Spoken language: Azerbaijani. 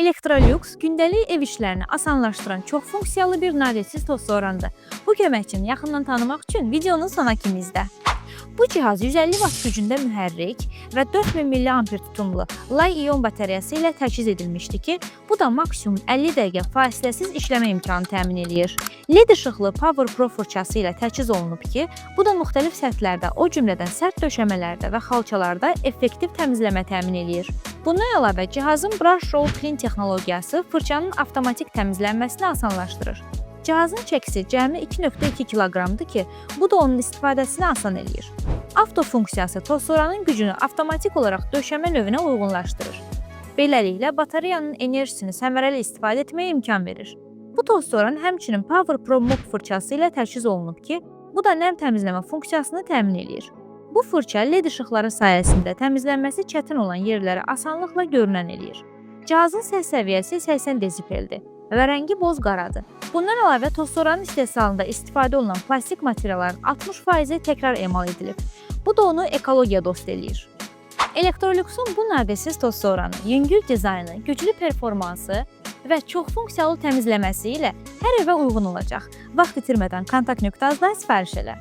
Electrolux gündəlik ev işlərini asanlaşdıran çox funksiyalı bir nadesiz tozsorandır. Bu köməkçini yaxından tanımaq üçün videonun sona kimi izlə. Bu cihaz 150 Watt gücündə mühərrik və 4000 mAh tutumlu Li-ion batareyası ilə təchiz edilmişdi ki, bu da maksimum 50 dəqiqə fasiləsiz işləmə imkanı təmin eləyir. LED işıqlı Power Pro fırçası ilə təchiz olunub ki, bu da müxtəlif səthlərdə, o cümlədən sərt döşəmələrdə və xalçalarda effektiv təmizləmə təmin eləyir. Bundan əlavə cihazın Brush Roll Clean texnologiyası fırçanın avtomatik təmizlənməsini asanlaşdırır. Cihazın çəkisi cəmi 2.2 kiloqramdır ki, bu da onun istifadəsini asan eləyir. Avto funksiyası tozsoranın gücünü avtomatik olaraq döşəmə növünə uyğunlaşdırır. Beləliklə batareyanın enerjisini səmərəli istifadə etməyə imkan verir. Bu tozsoran həmçinin Power Pro Mop fırçası ilə təchiz olunub ki, bu da nəm təmizləmə funksiyasını təmin eləyir. Bu fırça LED işıqları sayəsində təmizlənməsi çətin olan yerləri asanlıqla görünən eləyir. Cihazın səs səviyyəsi 80 desibeldir və rəngi boz qaradır. Bundan əlavə tozsoranın istehsalında istifadə olunan plastik materialların 60%-i təkrar emal edilib. Bu da onu ekologiya dostu eləyir. Electrolux'un bu nadesiz tozsoranı yüngül dizaynı, güclü performansı və çox funksiyalı təmizləməsi ilə hər evə uyğun olacaq. Vaxt itirmədən kontakt.az-dan sifariş elə.